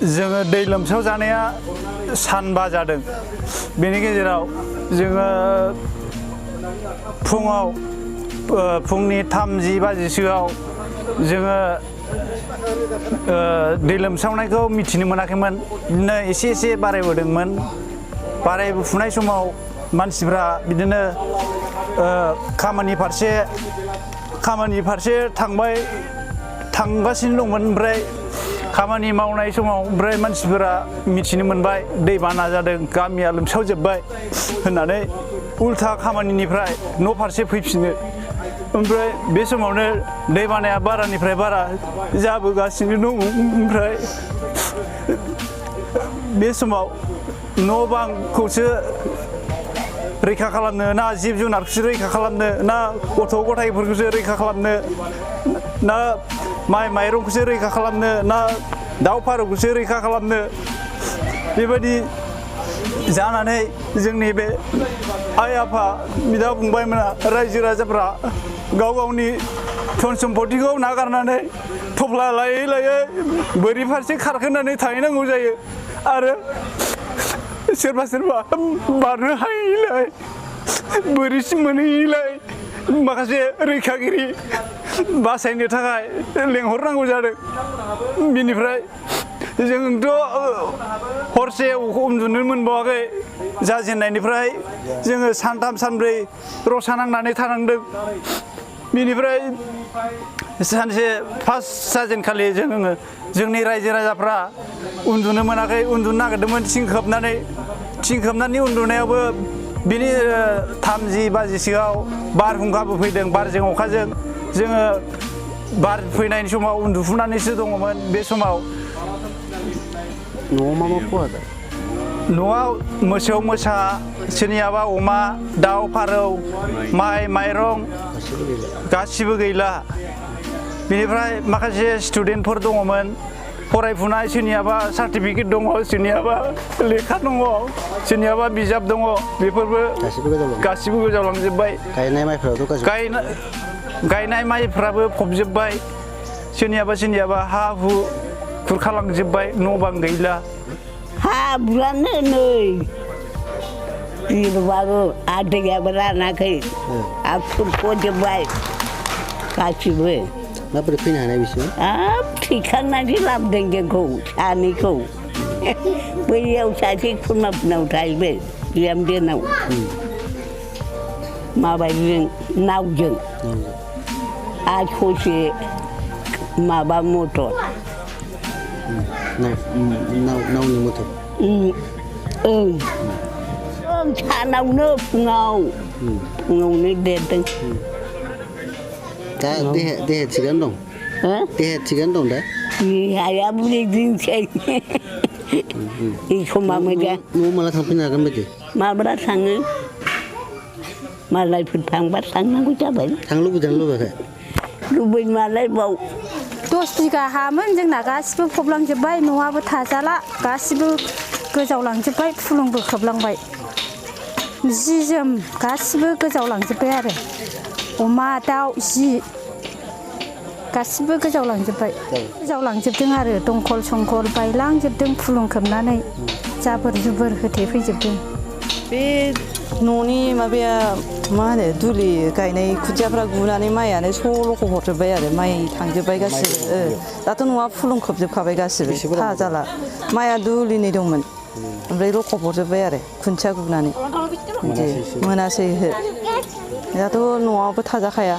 जोङो दै लोमसाव जानाया सानबा जादों। बेनि गेजेराव जोङो फुंनि 3:30 बाजिसोआव जोङो दै लोमसावनायखौ मिथिनो मोनाखैमोन। बिदिनो एसे बारायबोदोंमोन। बारायफुनाय समाव मानसिफ्रा बिदिनो खामानि फारसे थांगासिनो दंमोन। ओमफ्राय खामानि मावनाय समाव ओमफ्राय मानसिफोरा मिथिनो मोनबाय दैबाना जादों, गामिया लोमसावजोब्बाय होननानै उल्था खामानिनिफ्राय न' फारसे फैफिनो। ओमफ्राय बे समावनो दैबानाया बारानिफ्राय बारा जाबोगासिनो दं। ओमफ्राय बे समाव न' बांखौसो रैखा खालामनो ना जिब जुनारखौसो रैखा खालामनो ना गथ' गथायफोरखौसो रैखा खालामनो ना माइ माइरंखौसो रैखा खालामनो ना दाउ फारौखौसो रैखा खालामनो, बेबायदि जानानै जोंनि बे आइ आफा बिदा फंबायमोना रायजो राजाफ्रा गाव गावनि धन सम्पतिखौ नागारनानै थफ्ला लायै बोरि फारसे खारखोनानै थाहैनांगौ जायो। आरो सोरबा बारनो हायैलाय बोरिसिम मोनहैयैलाय माखासे रैखागिरि बासायनो थाखाय लेंहरनांगौ जादों। बिनिफ्राय जोंथ' हरसे उन्दुनो मोनबावाखै। जाजेननायनिफ्राय जोङो सानथाम सानब्रै रसा नांनानै थानांदों। बिनिफ्राय सानसे फार्स्ट जाजेनखालि जोंनि रायजो राजाफ्रा उन्दुनो मोनाखै। उन्दुनो नागिरदोंमोन थिं खोबनानै उन्दुनायावबो बिनि 3:30 बाजिसोआव बारहुंखाबो फैदों। बारजों अखाजों जोङो बार फैनायनि समाव उन्दुफुनानैसो दङमोन। बे समाव न'आव मा खहा जादों? न'आव मोसौ मोसा, सोरनियाबा अमा, दाउ फारौ, माइ माइरं गासिबो गैला। बेनिफ्राय माखासे स्टुडेन्टफोर दङमोन फरायफुनाय, सोरनियाबा सार्टिफिकेट दङ, सोरनियाबा लेखा दङ, सोरनियाबा बिजाब दङ, बेफोरबो गासिबो गोजावलांजोब्बाय। गायनाय माइफ्राबो फबजोब्बाय। सोरनियाबा हा हु खुरखालांजोब्बाय, न' बां गैला। हाब्रुआनो नै गिलुबालु दैयाबो रानाखै, खुरख'जोब्बाय गासिबो। माबोरै फैनो हानाय बिसोर? थैखांनानैसो लाबोदों जोंखौ सानैखौ। बैयाव सासे खुरमाफोरनाव थाहैबाय बिहामजोनाव, माबाजों नावजों आरो ससे माबा मटर। नावनि मटर? ओं सानावनो फुङावनो देरदों। दा देहाया थिगानो दं? देहाया थिगानो दं दा? देहाया बुरैदिनसै। एखमबा मोजां। न'आव माला थांफिननो हागोन बायदि? माब्ला थाङो, मालायफोर थांबा थांनांगौ जाबाय। थांनो लुबैदोंना लुबैयाखै? लुबैमालाय बाव 10 बिगा हामोन जोंना, गासिबो फबलांजोब्बाय। न'आबो थाजाला, गासिबो गोजावलांजोब्बाय, फुलुंबो खोबलांबाय। जि जोम गासिबो गोजावलांजोब्बाय आरो अमा दाउ जि गासिबो गोजावलांजोब्बाय। गोजावलांजोबदों आरो दंखल संखल बायलांजोबदों फुलुं खोबनानै, जाबोर जुबोर होथेफैजोबदों। बे न'नि माबाया मा होनो दुलि गायनाय खुदियाफ्रा गुनानै माइयानो सल'खौ हरजोब्बाय आरो माइ थांजोब्बाय गासिबो। दाथ' न'आ फुलुं खोबजोबखाबाय गासिबो, थाजाला। माइया दुलिनै दंमोन, ओमफ्राय लखब हरजोब्बाय आरो खुन्थिया गुनानै। बिदि मोनासै दाथ' न'आवबो थाजाखाया।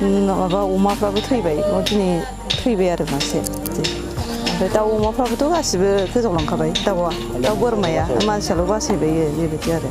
माबा अमाफ्राबो थैबाय, दिनै थैबाय आरो मासे। ओमफ्राय दाउ अमाफ्राबोथ' गासिबो गोजावलांखाबाय। दाउ बोरमाया, मानसियाल' बासायबाय बेबायदि आरो।